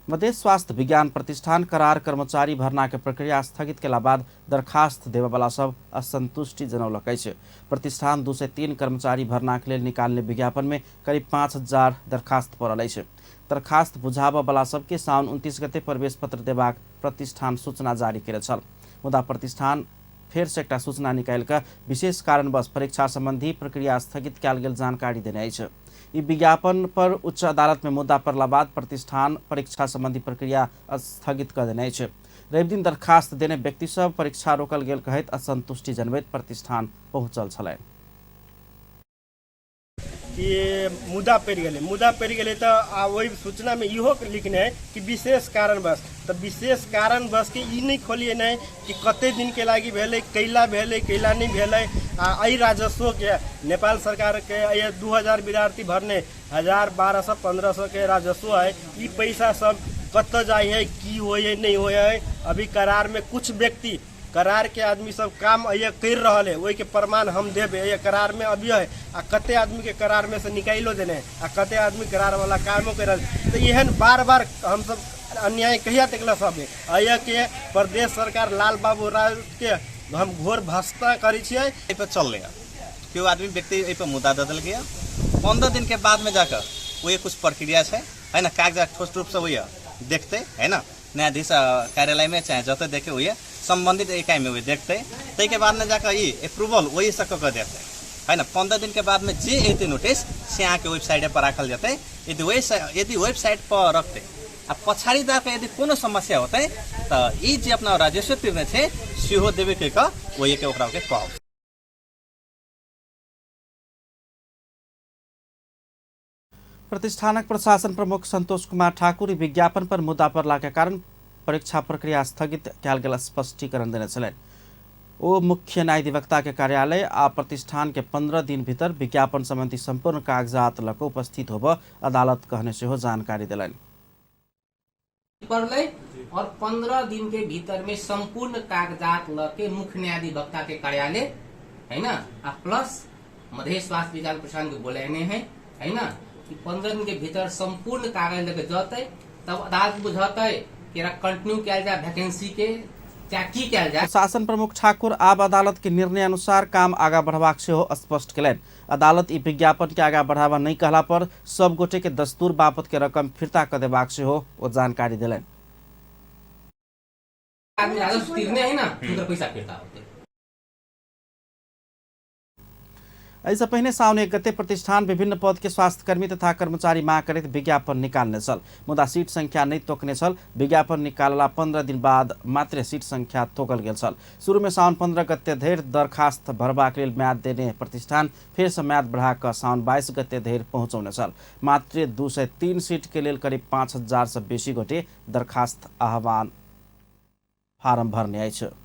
मधेश स्वास्थ्य विज्ञान प्रतिष्ठान करार कर्मचारी भर्ना के प्रक्रिया स्थगित केला बाद दरखास्त देबयवला सब असंतुष्टि जनौलक अछि। प्रतिष्ठान 203 कर्मचारी भर्ना के लेल निकालने विज्ञापन में करीब 5000 दरखास्त पड़ल अछि। दरखास्त बुझाबय सबके साउन 29 गते प्रवेश पत्र देबाक प्रतिष्ठान सूचना जारी केने छल। मुदा प्रतिष्ठान फेर से एकटा सूचना निकालि कऽ विशेष कारणवश परीक्षा संबंधी प्रक्रिया स्थगित कयल गेल जानकारी देने अछि। ई विज्ञापन पर उच्च अदालत में मुद्दा पड़ला बाद प्रतिष्ठान परीक्षा संबंधी प्रक्रिया स्थगित कऽ देने अछि। रवि दिन दरखास्त देने व्यक्ति सब परीक्षा रोकल गेल कहैत असंतुष्टि जनबैत प्रतिष्ठान पहुंचल छलनि। कि मुद्दा पड़ि गेलै, मुद्दा पड़ि गेलै तऽ आ ओहि सूचनामे इहो लिखने है कि विशेष कारणवश, तऽ विशेष कारणवशके ई नहि खोलिए नहि कि कते दिनके लागि भेलै, कैला भेलै, कैला नहि भेलै। आ एहि राजस्वके नेपाल सरकारके एहि 2000 विद्यार्थी भरने 1000 1200 1500 के राजस्व है, ई पैसा सब कतऽ जाइ है, की होइ है, नहि होइ है। अभी करारमे कुछ व्यक्ति करार के आदमी सब काम अइए कर रहल है, ओहिके प्रमाण हम देबै। अइए करार में अभी है आ कते आदमी के करार में से निकालो देने है आ कते आदमी करार वाला कामो कर रहल। तऽ एहन बार बार हमसब अन्याय कहिया तक लऽ सकबै? अइए के प्रदेश सरकार लाल बाबू राज के हम घोर भर्त्सना करै छियै। एहि पर चललै है, केओ आदमी व्यक्ति एहि पर मुद्दा दऽ देलकै है। 15 दिन के बाद में जाकर ओहि कुछ प्रक्रिया छै है ना, कागजात ठोस रूप से ओहि देखतै है ना, न्यायाधीश कार्यालय में चाहे जतऽ देखे ओहि संबंधित इकाई में ओहि देखतै, ताहिके बाद में जाकर ई अप्रूवल ओहि से कऽ के देतै है ना। 15 दिन के बाद में जे एतै नोटिस से अहाँके वेबसाइट पर राखल जेतै। यदि वेबसाइट पर रखतै आ पछाडि जाके यदि कोनो समस्या होतै तऽ ई जे अपना राजस्व तिर्ने छै सेहो देबे के कऽ ओहि के ओकरा के कहब। प्रतिष्ठानक प्रशासन प्रमुख संतोष कुमार ठाकुर ई विज्ञापन पर मुद्दा पड़ला के कारण परीक्षा प्रक्रिया स्थगित कयल गेल स्पष्टीकरण देने छलनि। ओ मुख्य न्यायाधिवक्ता के कार्यालय आ प्रतिष्ठान के 15 दिन भीतर विज्ञापन संबंधी संपूर्ण कागजात लऽ कऽ उपस्थित होबऽ अदालत कहने सेहो जानकारी देलनि। पड़लै और 15 दिन के भीतर में संपूर्ण कागजात ल के मुख्य न्यायाधिवक्ता के कार्यालय है ना आ प्लस मधेश स्वास्थ्य विज्ञान प्रतिष्ठान के बोलेने है, है ना, कि 15 दिन के भीतर संपूर्ण कागज लेके जतै तब अदालत बुझतै कि एकरा कंटिन्यू कयल जाय वैकेंसी के चाहे की कयल जाय। प्रशासन प्रमुख ठाकुर आब अदालत के निर्णय अनुसार काम आगा बढ़बाक सेहो स्पष्ट केलनि। अदालत ई विज्ञापन के आगा बढ़ावा नहि कहला पर सब गोटे के दस्तूर बापत के रकम फिर्ता क देबाक सेहो ओ जानकारी देलनि। आदमी राजस्व तिरने है ना, हुनकर पैसा फिर्ता होतै। एहिसँ पहिने साउन 1 गते प्रतिष्ठान विभिन्न पद के स्वास्थ्यकर्मी तथा कर्मचारी माग करैत विज्ञापन निकालने छल, मुदा सीट संख्या नहि तोकने छल। विज्ञापन निकालला 15 दिन बाद मात्रे सीट संख्या तोकल गेल छल। शुरू में साउन 15 गते धरि दरखास्त भरबाक लेल म्याद देने प्रतिष्ठान फेरसँ म्याद बढ़ा कऽ साउन 22 गते धरि पहुँचौने छल। मात्रे 203 सीट के लेल करीब 5000 सँ बेसी गोटे दरखास्त आह्वान फारम भरने अछि।